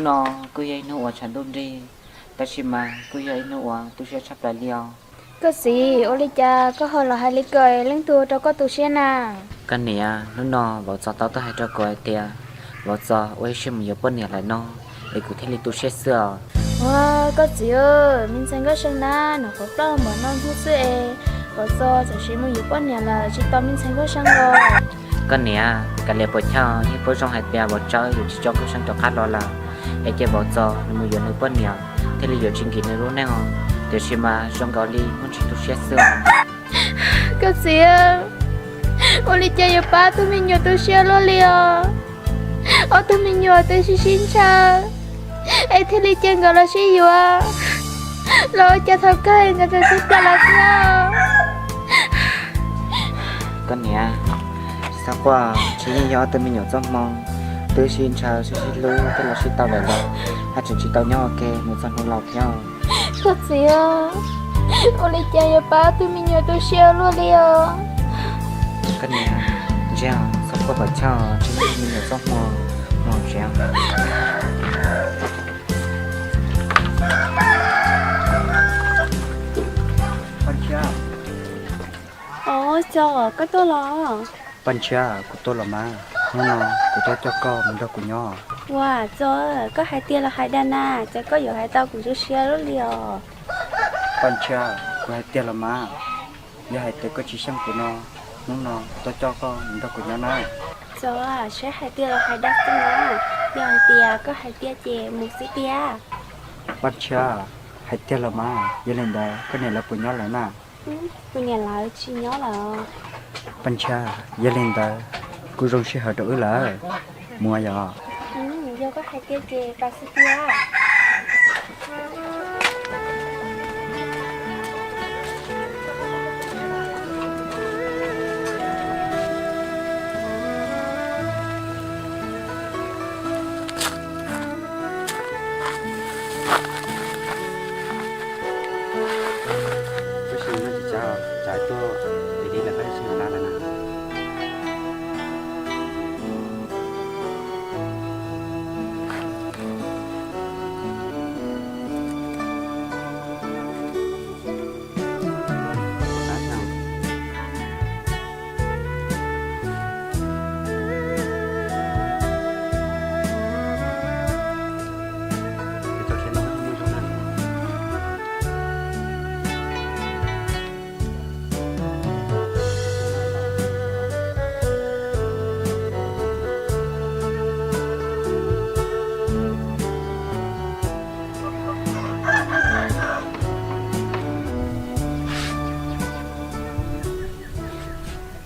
Hnub no kuj yog ib hnub uas tshav ntuj nrig, tab sis mas kuj yog ib hnub uas tu siab tshaj plaws li os. Koj txiv, ua li cas koj ho los hais li ko, leej twg ua rau koj tu siab na? Koj niam, hnub no vauv Txos tau tuaj hais rau kuv hais tias vauv Txos ua ib siab mus yuav poj niam lawm no, es kuv thiaj li tu siab xwb os. Ua, koj txiv, me ntxhais Nkauj See na, nws qhuav ploj npaum no hnub xwb es vauv Txos txawm sim mus yuav poj niam lawm, tsis tau me ntxhais Nkauj See los? Koj niam, kav liam puas chawj, yeej paub zoo hais tias vauv Tsawb yuav tsis tso Nkauj See rov qab los lawm, es ces vauv Txos nws mus yuav nws poj niam thiaj li yuav tsis nkim nws lub neej os. Tiam sis mas zoo nkaus li muaj ntsis tu siab xwb os. Koj txiv, ua li cas yuav pab ob tug me nyuam tu siab luaj li os? Ob tug me nyuam twb sib sib ntshaw, es thiaj li cia nkawd los sib yuav, los ua cas thaum kawg nkawd txawm sib plam lawm thiab. Koj niam, tsis txhob quaj, tsis yeej yog ob tug me nyuam txoj hmoo, twb sib ntshaw sib sib hlub thiaj los sib tau lawm los, haj tseem tsis tau nyob ua ke mus txog hnub laus thiab. Koj txiv, ua li cas yuav pab ob tug me nyuam tu siab luaj li os? Koj niam, ntsia, txhob quaj pam choj, tsis yeej me nyuam txoj hmoo, mus tsev. Paj Ntshiab. Os, Txos, koj tuaj los? Paj Ntshiab, kuv tuaj los mas, hnub no kuv tuaj coj koj mus nrog kuv nyob. Ua, Txos, koj hais tiag los hais dag na, cas koj yuav hais tau kuv zoo siab luaj li os? Paj Ntshiab, kuv hais tiag los mas, yog hais tias koj tsis xyeej kuv no, hnub no kuv tuaj coj koj mus nrog kuv nyob na. Txos, saib hais tiag los hais dag xwb na, yog hais tias koj hais tiag ces mus xwb tiag. Paj Ntshiab, hais tiag los mas, yog li ntawd koj niam lawv puas nyob lawm na? Kuv niam lawv tsis nyob lawm. Paj Ntshiab, yog li ntawd kuj zoo sij hawm rau wb lawm, mus yom. Yog koj hais tiag ces pais xwb tiag. Tab sis no tsis tsav, tsav tuaj, ces li lawv pab sib nqa lawm na.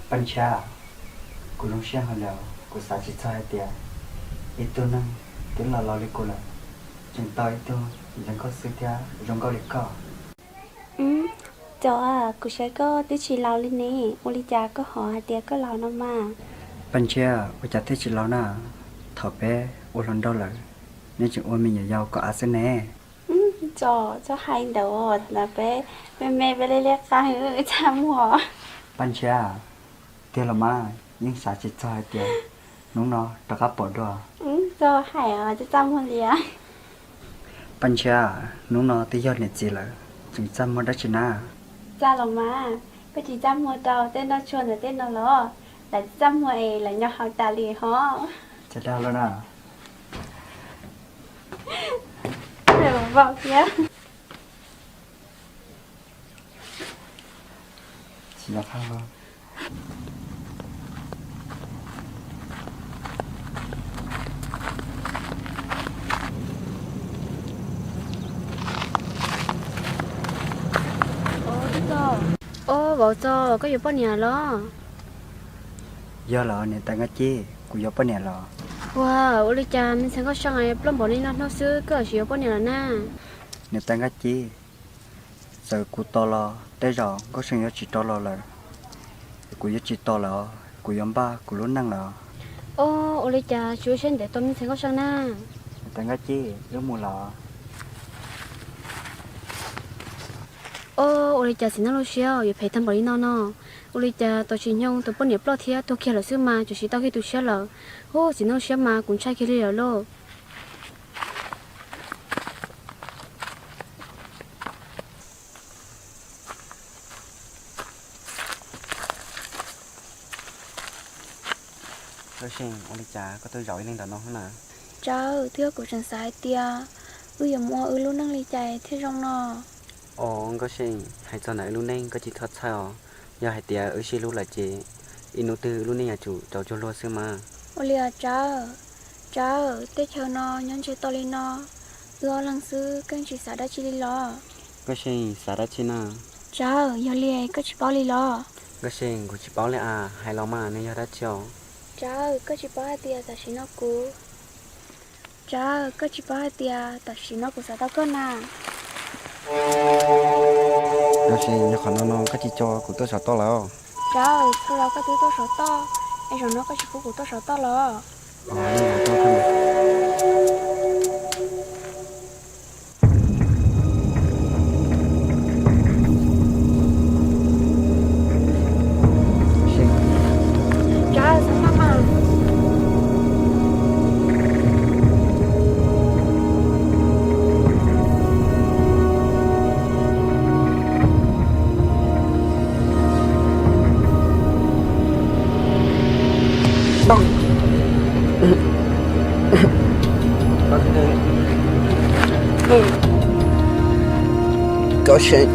Paj Ntshiab, kuv zoo siab heev li, kuv xav tsis txog hais tias ib tug neeg twb laus laus li kuv lawm, tseem tau ib tug ntxhais nkauj xwb thiab zoo nkauj li koj. Txos, kuv saib koj twb tsis laus li ne, ua li cas koj ho hais tias koj laus no mas? Paj Ntshiab, ua cas thiaj tsis laus na, thaum peb ua hluas nraug lawm, neb tseem ua me nyuam yaus kom av xwb ne. Txos, txhob hais ntawd, thaum ntawd peb me me peb liab liab qab, txaj muag. Paj Ntshiab, tiag los mas, yeej xav tsis txog hais tias hnub no rov qab pom dua. Txhob hais, txaj muag li. Paj Ntshiab, hnub no twb yog niam txiv lawm, tseem txaj muag dab tsi na? Txaj los mas, koj tsis txaj muag rau tej noj tshuaj ntawm tej no los? Lawv txaj muag es lawv nyo haus tas li hos. Cas dag los na. Vau thiab. Ob, vauv Txos, koj yuav poj niam los? Yog los niam tais Nkaj Cib, kuv yuav poj niam los. Ua, ua li cas me ntxhais Nkauj See ploj npaum li no hnub xwb koj tsis yuav poj niam lawm na? Niam tais Nkaj Cib, txawm kuv tos los tej zaum Nkauj See yuav tsis rov los lawm, kuv yuav tsis tos lawm, kuv yuav npaj kuv lub neej lawm. Ob, ua li cas tsis ua siab ntev tos me ntxhais Nkauj See na? Niam tais Nkaj Cib, wb mus lawm. Ob, ua li cas txiv neej lub siab yuav phem tag npaum li no no? Ua li cas tos tsis nyoog tus poj niam ploj thiab tuag kiag lawm xwb mas tseem tsis tau kiag tu siab lawm. Ub, txiv neej lub siab mas kuv ntshai kiag li lawm lauj. Nkauj Seej, ua li cas koj tuaj zaum ib leeg ntawm no na? Tsawb, twb yog kuv tseem xav hais tias wb yuav mus ua wb lub neej li cas thiaj zoo no. Os Nkauj Seej, hais txog ntawm wb lub neej koj tsis txhob txhawj os. Yog hais tias wb sib hlub lawm ces ib hnub twg wb lub neej yuav tsum tau cuag luag xwb mas. Ua li os Tsawb. Tsawb, teb chaws no nyob ntsiag to li no, wb ob leeg xwb koj tsis xav dab tsi li los? Nkauj Seej, xav dab tsi na? Tsawb, yog li koj tsis paub li los? Nkauj Seej, kuv tsis paub li as, hais los mas nws yog dab tsi os? Tsawb, koj tsis paub hais tias tam sim no kuv Tsawb, koj tsis paub hais tias tam sim no kuv xav tau koj na. Nkauj Seej, yog qhov no no koj tsis coj kuv tuaj saum toj lawm? Tsawb, thaum los koj twb tuaj saum toj, es zaum no koj tsis pub kuv tuaj saum toj los? Nkauj Seej,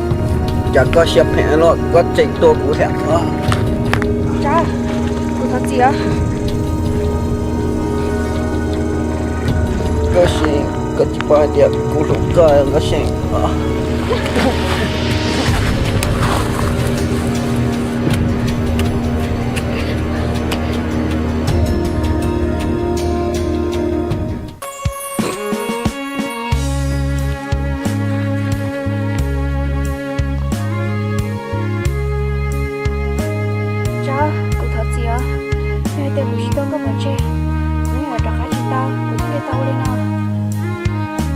cas koj siab phem los koj tseem tua kuv thiab? Tsawb, kuv thov txim os. Nkauj Seej, koj tsis paub hais tias kuv hlub koj Nkauj Seej. Tsawb, kuv thov txim os. Yog hais tias kuv tsis tau koj pov tseg, kuv yeej yuav rov qab tsis tau, kuv thiaj li tau ua li no.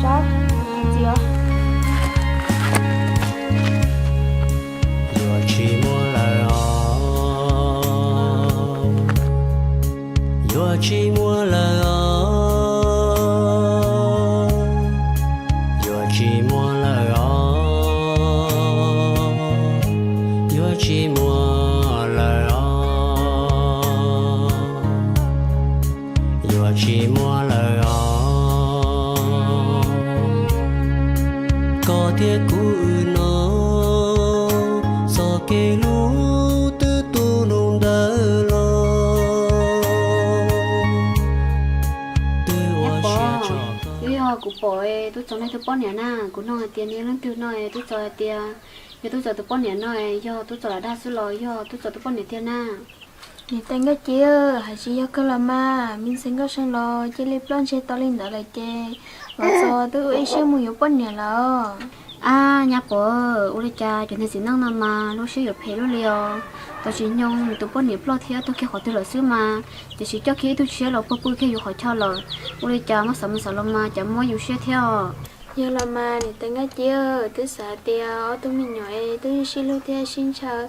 Tsawb, kuv thov txim os. Yuav tsis muaj lawm os, yuav tsis muaj lawm os, yuav tsis muaj lawm os, yuav tsis muaj lawm os, yuav tsis muaj lawm os. Koj thiab kuv wb no, txoj kev hlub twb tu hnub ntawd los. Twb ua siab tso. Yog kuv pom Tub Txos nws tus poj niam na, kuv nug hais tias nws yog leej twg no, Tub Txos hais tias yog Tub Txos tus poj niam no, yog Tub Txos lam dag xwb los yog Tub Txos tus poj niam tiag na? Niam tais Nkauj Ceeb, hais tsis yog kawg los mas, me ntxhais Nkauj See los cia li ploj ntseg tau li ntawd lawm ces Vauv Txos twb ua ib siab mus yuav poj niam lawm. Ab nyab Pov, ua li cas cov niag txiv neej no mas lub siab yuav phem luaj li os. Tam sim no nws tus poj niam ploj thiab tuag kiag qhov twg lawm xwb mas, ces tsis coj kiag ib tug tshiab los puag pw kiag yus qhov chaw lawm. Ua li cas muab xav mus xav los mas cas muab yus siab thiab os. Yog los mas niam tais Nkauj Ceeb, twb xav tias ob tug me nyuam es twb sib hlub thiab sib ntshaw,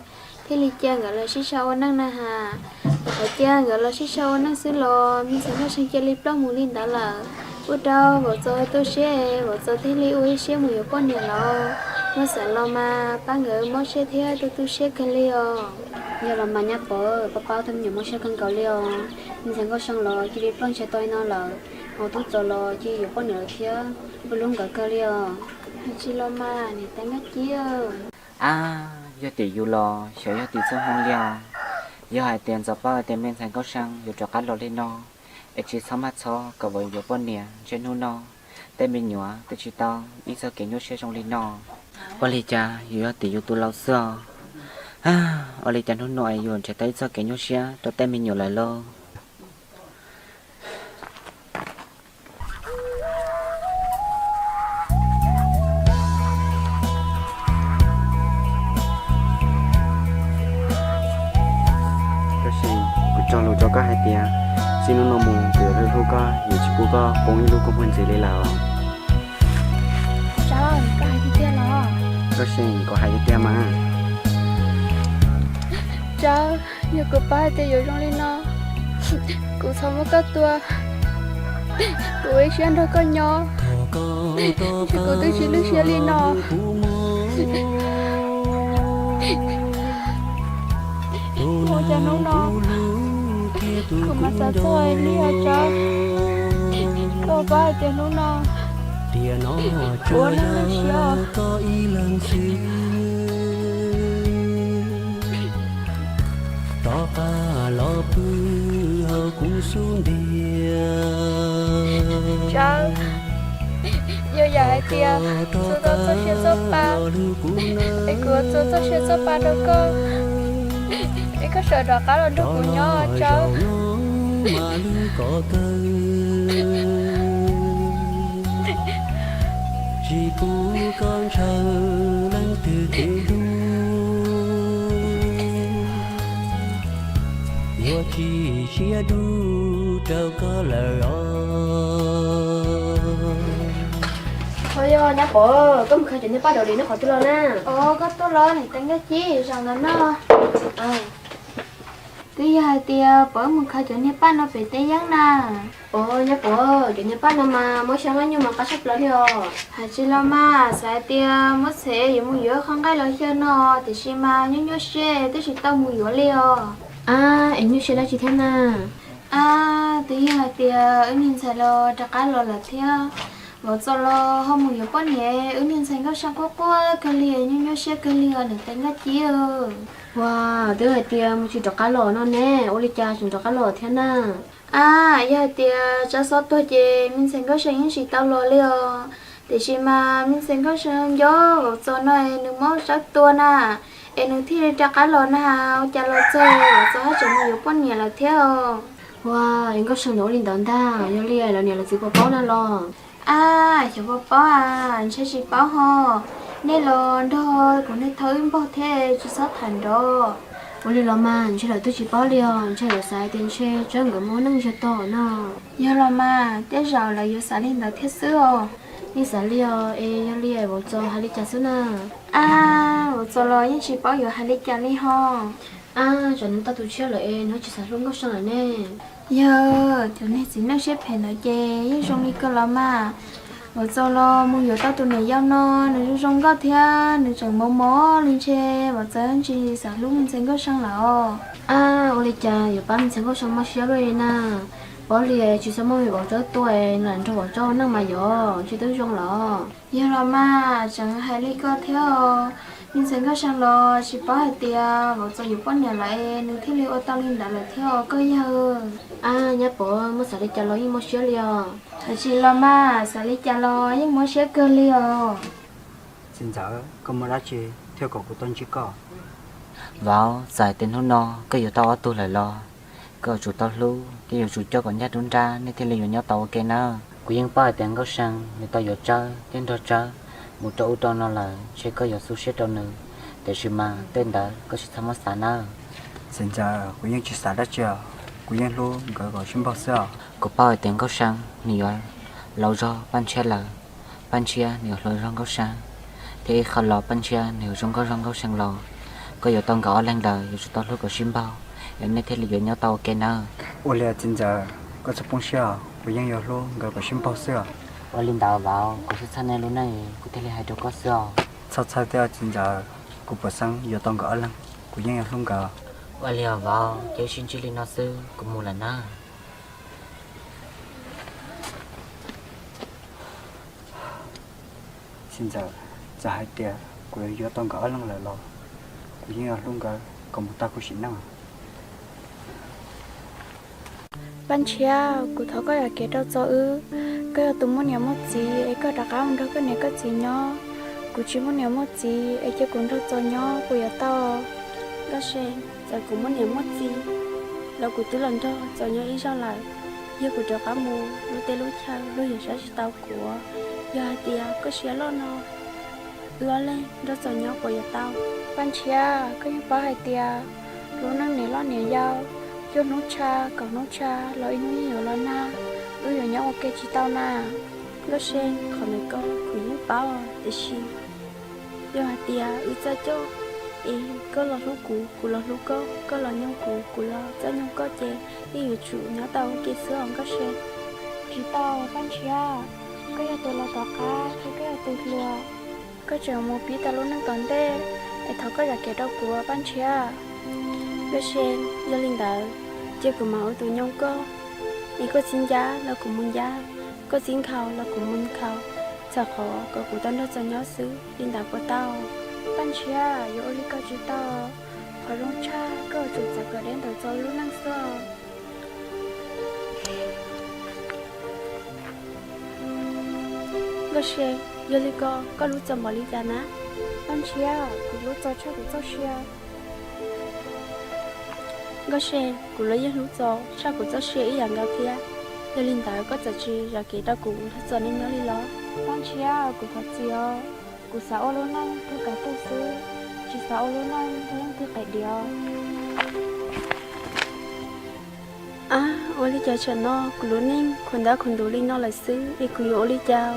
thiaj li cia nkawd los sib sau ua neej na has. Qhov cia nkawd los sib sau ua neej xwb los me ntxhais Nkauj See cia li ploj mus li ntawd lawm. Ua rau Vauv Txos tu siab, Vauv Txos thiaj li ua ib siab mus yuav poj niam lawm. Muab xav los mas pab nkawd mob siab thiab tu tu siab kawg li os. Yog los mas nyab Pov, pab pab ob tug me nyuam mob siab kawg nkaus li os. Me ntxhais Nkauj See los cia li ploj ntseg tau li no lawm, ho Tub Txos los cia li yuav poj niam lawm thiab, ua hlub nkawd kawg li os. Tsis los mas niam tais Nkauj Ceeb. Ab, yog tim yus los xyov yog tim txoj hmoo li os. Yog hais tias ntxov pab hais tias me ntxhais Nkauj See yuav rov qab los li no, es tsis txhob maj txhob kom Vauv yuav poj niam ntshe hnub no tej me nyuam twb tsis tau ib txoj kev nyuaj siab zoo li no. Ua li cas yus yog tim yus tus laus xwb os. Ua li cas hnub no es yuav nrhiav tau ib txoj kev nyuaj siab rau tej me nyuam lawm lauj? Tab sis kuv cog lus rau koj hais tias txij hnub no mus kuv yuav hlub hlub koj, yuav tsis pub koj poob ib lub kua muag ntxiv li lawm. Koj hais tiag tiag los? Tab sis kuv hais tiag tiag mas. Tsawb, yog kuv paub hais tias yuav zoo li no, kuv txhob muab koj tua, kuv ua ib siab nrog koj nyob, es kuv twb tsis lwj siab li no. Ua cas hnub no Kuv mas xav txog li os Tsawb. Koj paub hais tias hnub no kuv ua neej siab. Rov qab los pw hauv kuv xub ntiag. Tsawb, yog yam hais tias txhua txhua siab txhua pa, es kuv txhua txhua siab txhua pa rau koj, es koj sawv rov qab los nrog kuv nyob Tsawb. Tsis pub koj ntshaw leej twg kev hlub, yuav tsis siab dub rau koj lawm os. Ho yog nyab Pov, koj mus khaws cov niag paj dov li neb qhov twg los na? Os, koj tuaj los niam tais Nkaj Cib, zaum ntawd no. Twb yog hais tias Pov wb mus khaws cov niag paj no pem tej yeeb na. Os nyab Pov, cov niag paj no mas muab xyaw nqaij nyuj mas qab tshaj plaws li os. Hais tsis los mas xav hais tias muab txhev yuav mus yuav qhov nqaij los xyaw no, tiam sis mas nyuaj nyuaj siab twb tsis tau mus yuav li os. Ab, es nyuaj siab dab tsi thiab na? Ab, twb yog hais tias wb niag ntxhais los rov qab los lawm thiab. Vauv Txos los ho mus yuav poj niam, wb niag ntxhais Nkauj See quaj quaj kawg li, nyuaj nyuaj siab kawg li os niam tais Nkaj Cib. Ua, twb hais tias mus tsis rov qab los no ne, ua li cas tseem rov qab los thiab na? Ab, yog hais tias Tsawb xob tuag ces me ntxhais Nkauj See yeej tsis tau los li os. Tiam sis mas me ntxhais Nkauj See nco Vauv Txos no es nws muab Tsawb tua na, es nws thiaj li rov qab los na. Ua cas los txog Vauv Txos haj tseem mus yuav poj niam lawm thiab os. Ua, es Nkauj See nws ua li ntawd ntag, yog li lawv niam lawv txiv puas paub na los? Ab, xyov puas paub a, ntshe tsis paub ho. Nej los nrog kuv niag thawj wb npaug thiab tsis txhob tham nrov. Ua li los mas ntshe lawv twb tsis paub li os, ntshe lawv xav tias ntshe Tsawb nkawd mus ua neej yog tog no. Yog los mas, tej zaum lawv yuav xav li ntawd thiab xwb os. Nej xav li os, es yog li Vauv Txos hais li cas xwb na? Ab, Vauv Txos los yeej tsis paub yuav hais li cas li ho. Ab, tsam nws tau tus tshiab lawm es nws tsis xav hlub Nkauj See lawm ne. Yog, cov niag txiv neej siab phem ntawd ces yeej zoo li ko los mas. Vauv Txos los mus yuav tau tus niam yau no, nws zoo zoo nkauj thiab nws tseem mos mos li, ntshe Vauv Txos tsis xav hlub me ntxhais Nkauj See lawm os. Ab, ua li cas yuav pab me ntxhais Nkauj See mob siab luaj li na? Paub li tsis txhob muab me Vauv Tsawb tua, nws lam nrog Vauv Tsawb ua neej mas yog ntshe twb zoo lawm. Yog los mas, tseem hais li ko thiab os. Me ntxhais Nkauj See los tsis paub hais tias Vauv Txos yuav poj niam lawm es nws thiaj li ua tau li ntawd lawm thiab os koj yawg. Ab, nyab Pov, muab xav li cas los yeej mob siab li os. Hais tsis los mas, xav li cas los yeej mob siab kawg li os. Txiv ntxawm, koj muaj dab tsi thiaj kom kuv tuaj ntsib koj? Vauv, txawm hais tias hnub no koj yuav tau ob tug lawm los koj yuav tsum tau hlub thiab yuav tsum coj kom ncaj nruab nrab nej thiaj li yuav nyob tau ua ke nawb. Kuv yeej paub hais tias Nkauj See nws tau yuav Tsawb thiab nrog Tsawb mus rau ub rau no lawm, ntshe koj yuav xu siab rau nws, tiam sis mas tej ntawd koj tsis txhob muab xav nawb. Txiv ntxawm, kuv yeej tsis xav dab tsi os, kuv yeej hlub nkawd kom sib npaug xwb os. Kuv paub hais tias Nkauj See nws yuav laus zog Paj Ntshiab lawm, Paj Ntshiab nws yuav hluas zog Nkauj See, thiab ib qho los Paj Ntshiab nws yuav zoo nkauj zog Nkauj See los. Koj yuav tau nkawd ob leeg ntawd yuav tsum tau hlub kom sib npaug, es nej thiaj li yuav nyob tau ua ke nawb. Ua li txiv ntxawm, koj txhob poob siab os, kuv yeej yuav hlub nkawd kom sib npaug xwb os. Ua li ntawd vauv, kuv txhawj txhawj nej lub neej kuv thiaj li hais rau koj xwb os. Txhob txhawj thiab txiv ntxawm, kuv puas xeeb yuav tau nkawd ob leeg, kuv yeej yuav hlub nkawd. Ua li os vauv, ces wb sib ntsib li no xwb, kuv mus lawm nawb. Txiv ntxawm, txawm hais tias kuv yuav tau nkawd ob leeg lawm los kuv yeej yuav hlub nkawd kom mus tag kuv sim neej. Paj Ntshiab, kuv thov koj zam kev rau Txos wb. Koj yog tus muaj niam muaj txiv es koj rov qab mus nrog koj niam koj txiv nyob. Kuv tsis muaj niam muaj txiv es cia kuv nrog Txos nyob puas yuav tau? Nkauj See, txawm kuv muaj niam muaj txiv los kuv twb los nrog Txos nyob ib zaug lawm. Yog kuv rov qab mus, luag tej lub chaw luag yuav saib tsis tau kuv, yog hais tias koj siab loj no, wb ob leeg nrog Txos nyob puas yuav tau? Paj Ntshiab, koj yeej paub hais tias lub neej niam loj niam yau, cuaj hnub tsha kaum hnub tsha los ib hnub yeej yuav los nag, wb yuav nyob ua ke tsis tau na. Nkauj See, qhov ntawd ko kuv yeej paub, tiam sis yog hais tias wb txawj coj es koj los hlub kuv, kuv los hlub koj, koj los nyoog kuv, kuv los txawj nyoog koj ces yeej yuav tsum nyob tau ua ke xwb os Nkauj See. Tsis tau Paj Ntshiab, koj yog tus laus tom qab thiab koj yog tus hluas, koj tseem mus pib tau lub neej tom ntej, es thov koj zam kev rau kuv Paj Ntshiab. Nkauj See, yog li ntawd Cia kuv mam ua tus nyoo koj, es koj txib ncab los kuv mus ncab, koj txib nkhaus los kuv mus nkhaus, txhawm qhov kom kuv tau nrog Txos nyob xwb, li ntawd puas tau? Paj Ntshiab, yuav ua li ko tsis tau. Qhov zoo tshaj koj yuav tsum txav kom deb ntawm Txos lub neej xwb. Nkauj Se, yog li ko koj hlub Txos npaum li cas na? Paj Ntshiab, kuv hlub Txos tshaj kuv txoj sia. Nkauj Se, kuv los yeej hlub Txos tshaj kuv txoj sia ib yam nkaus thiab. Yog li ntawd koj txawm tsis zam kev rau kuv nrog Txos nyob li los? Paj Ntshiab, kuv thov txim os. Kuv xav ua lub neej tug kav tug xwb, tsis xav ua lub neej tug leej twg qes diav. Ab, ua li cas tsam no kuv lub neej khuv ntab khuv ntuv li no lawm xwb es kuv yuav ua li cas?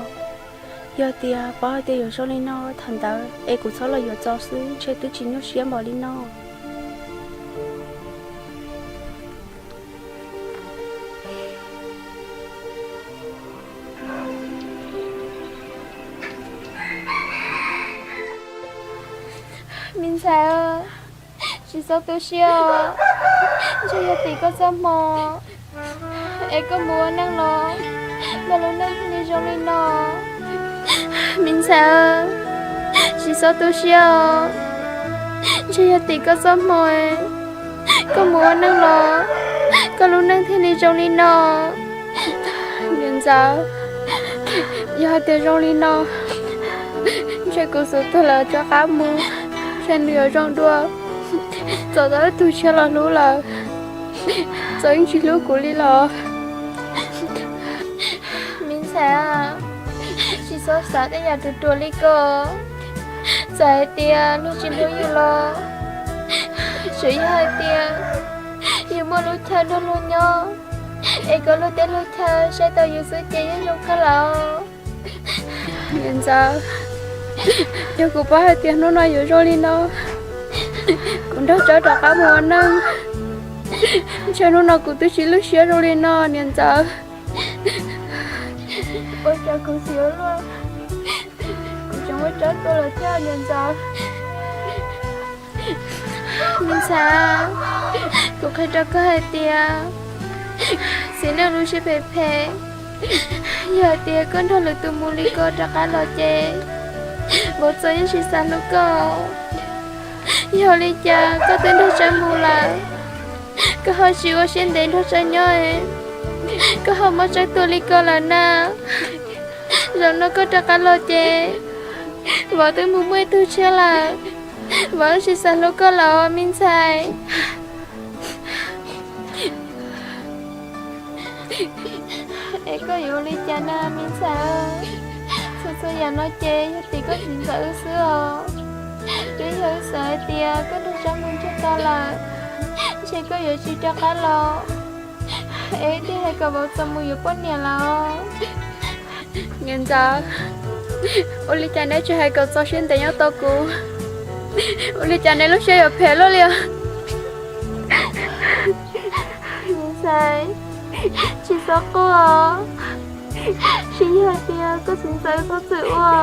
Yog tias paub hais tias yuav zoo li no thaum ntawd es kuv txhob los yuav Txos xwb ntshe twb tsis nyuaj siab npaum li no. Me ntxhais, tsis txhob tu siab os. Ntshe yog tim koj txoj hmoo es koj mus ua neej los koj lub neej thiaj li zoo li no. Me ntxhais, tsis txhob tu siab os. Ntshe yog tim koj txoj hmoo, koj mus ua neej los koj lub neej thiaj li zoo li no. Niam ntxawm, yog hais tias zoo li no, ntshe kuv xub tuag lawm rov qab mus, ntshe nws yuav zoo dua. Txawm tau ib tug tshiab los hlub lawm, Txos yeej tsis hlub kuv li los? Me ntxhais, tsis txhob xav tej yam ruam ruam li ko. Txawm hais tias luag tsis hlub yus los, tsuas yog hais tias yus muaj lub chaw nrog luag nyob, es kom luag tej lub chaw saib tau yus xwb ces yeej zoo kawg lawm. Niam ntxawm, yog kuv paub hais tias hnub no yuav zoo li no, kuv nrog Tsawb rov qab mus ua neej, ntshe hnub no kuv twb tsis lub siab zoo li no niam ntxawm. Ua cas kuv xav ua luaj, kuv tseem ua Tsawb tua lawm thiab niam ntxawm. Me ntxhais, kuv qhia rau koj hais tias txiv neej lub siab phem phem, yog hais tias koj nrog lwm tus mus li ko rov qab los ces vauv Txos yeej tsis xav hlub koj. Yog li cas koj twb nrog Tsawb mus lawm, koj ho tsis ua siab ntev nrog Tsawb nyob, koj ho muab Tsawb tua li ko lawm na? Zaum no koj rov qab los ces vauv twb mus muaj ib tug tshiab lawm, vauv tsis xav hlub koj lawm me ntxhais. Es koj yuav ua li cas na me ntxhais? Txhua txhua yam no ces yog tim koj txiv ntxawm wb xwb os. Twb yog wb xav hais tias koj nrog Tsawb mus ntsiag to lawm, ntshe koj yuav tsis rov qab los, es wb thiaj hais kom vauv Txos mus yuav poj niam lawm. Niam ntxawm, ua li cas neb tsis hais kom txo siab ntev nyob tos kuv? Ua li cas neb lub siab yuav phem luaj li os? Me ntxhais, tsis txhob quaj os. Tsis yog hais tias koj txiv ntxawm txhob txwm ua,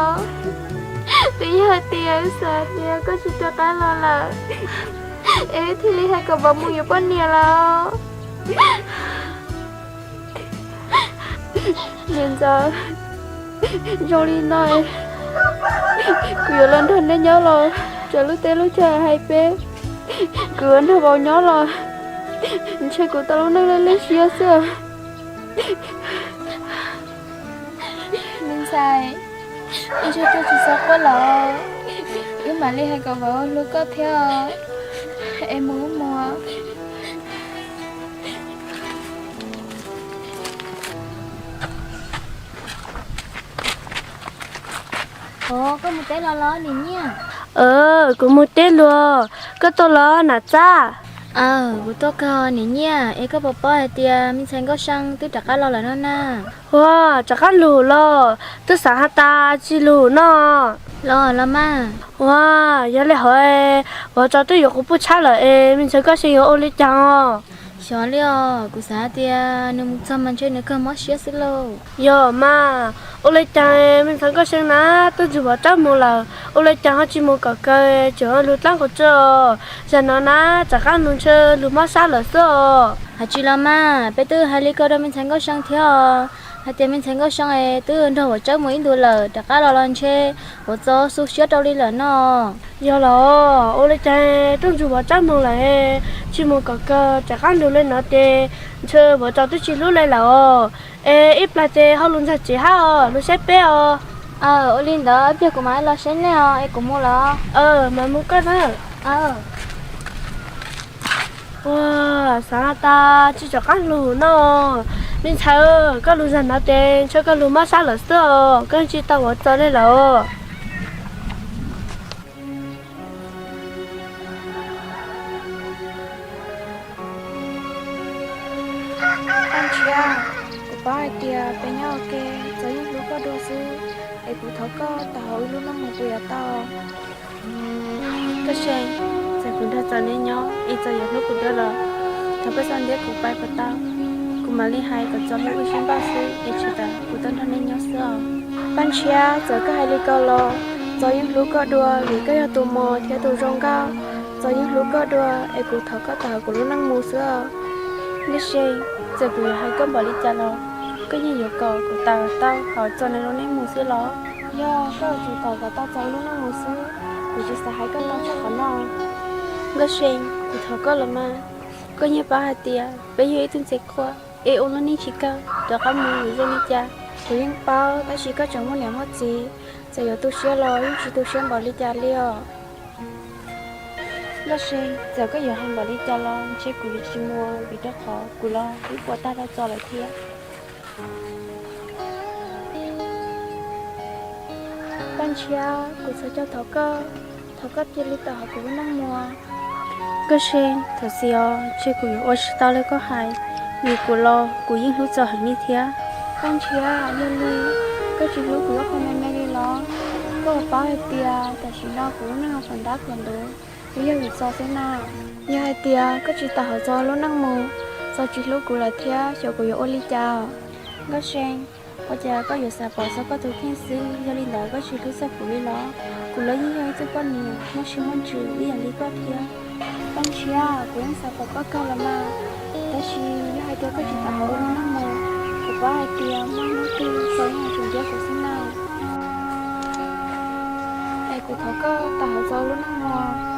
twb yog hais tias wb xav hais tias koj tsis rov qab los lawm, es wb thiaj li hais kom vauv mus yuav poj niam lawm. Niam ntxawm, zoo li no kuv yuav los nrog neb nyob los tsam lub teb lub chaw hais peb, kuv yuav nrog vauv nyob los ntshe kuv tau lub neej lej lej siab xwb. Me ntxhais, ib tsam koj tsis txhob quaj lawm, wb mam li hais kom vauv hlub koj thiab. Es mus mus. Ov, koj mus teb los los niam Nyiaj? Kuv mus teb los, koj tuaj los Nam Txab? Aw, kuv tuaj kawg niam Nyiaj, es koj puas paub hais tias me ntxhais Nkauj See twb rov qab los lawm no na? Ua, rov qab los los? Twb xav has tas tsis los no. Los los mas. Ua, yog li hov, vauv Txos twb yuav kuv pub tshab lawm es me ntxhais Nkauj See yuav ua li cas os? Xyov li os, kuv xav hais tias nws mus txog mas ntshe nws kawg mob siab xwb lauj. Yog mas, ua li cas me ntxhais Nkauj See na twb nrog vauv Txos mus lawm, ua li cas ho tsis mus kom kawg tseem lug dlaab quas tsw os? Zag no na, rov qab mus ntshe lug mob sab lawm xwb os. Hais tsis los mas, peb twb hais li ko rau me ntxhais Nkauj See thiab os, hais tias me ntxhais Nkauj See es twb nrog Huam Tsawb mus ib ntus lawm, rov qab los los ntshe Huam Txos xu siab rau li lawm no. Yog los, ua li cas rooj ntsuag Huam Tsawb mus lawm, tsis mus kom kawg rov qab nrug li no ces ntshe Huam Txos twb tsis hlub li lawm os. Es ib plag ces ho lug ntxag tsev hab os, lug saib peb os. Ua li ntawd ib pliag kuv mam los saib nej os, es kuv mus lawm. Mas mus koj na. Ua, xav tas tsis rov qab lug no. Me ntxhais, koj lug zag no ces ntshe koj lug mob sab lawm xwb os, koj tsis tau Huam Txos li lawm. Koj Ntshiab, kuv paub hais tias peb nyob ua ke Txos yeej hlub koj dua xwb, es kuv thov koj tawm hauv wb lub neej mus puas yuav tau? Nkauj See, txawm kuv nrog Txos neb nyob es Txos yuav hlub kuv dua los thov koj txhob ntiab kuv pais puas tau? Kuv mam li hais kom Txos hlub wb sib npaj xwb es tsis tas kuv tau nrog nej nyob xwb os. Paj Ntshiab, txawm koj hais li ko los Txos yeej hlub koj dua vim koj yog tus mos thiab tus zoo nkauj. Txos yeej hlub koj dua es kuv thov koj tawm hauv kuv lub neej mus xwb os. Nkauj See, txawm kuv yuav hais koj npaum li cas los koj yeej yuav kom kuv tawm tau hauv Txos nws lub neej mus xwb los? Yog koj yuav tsum tawm kom tau Txos lub neej mus xwb, kuv tsis xav hais koj ntau tshaj qhov no. Nkauj See, kuv thov koj los mas, koj yeej paub hais tias peb yog ib tug ntxhais qhua es ua lub neej tsis kawg, rov qab mus yuav zoo li cas kuv yeej paub, tab sis koj tseem muaj niam muaj txiv, txawm yuav tu siab los yeej tsis tu siab npaum li cas li os. Nkauj See, txawm koj yuav hais npaum li cas los ntshe kuv yuav tsis mus vim rau qhov kuv los twb puas tag rau Txos lawm thiab. Paj Ntshiab, kuv txhua caug thov koj, thov koj cia li tawm hauv kuv lub neej mus. Nkauj See, thaum xis os ntshe kuv yuav ua tsis tau li koj hais, vim kuv los kuv yeej hlub Txos heev li thiab. Paj Ntshiab, yog li koj tsis hlub kuv ib qho me me li los? Koj puas paub hais tias tam sim no kuv lub neej khuam ntab khuam ntuv, kuv yog vim Txos xwb na. Yog hais tias koj tsis tawm hauv Txos lub neej mus, Txos tsis hlub kuv lawm thiab xyov kuv yuav ua li cas. Nkauj See, ua cas koj yuav xav pom txog koj tus kheej xwb, yog li ntawd koj tsis hlub txog kuv li los? Kuv los yeej yog ib tug poj niam muaj siab muaj ntsws ib yam li koj thiab. Paj Ntshiab, kuv yeej xav pom koj kawg los mas, tab sis yog hais tias koj tsis tawm hauv wb lub neej mus, kuv paub hais tias muaj hnub twg Txos yeej yuav tsum ntiab kuv xwb na. Es kuv thov koj tawm hauv Txos lub neej mus.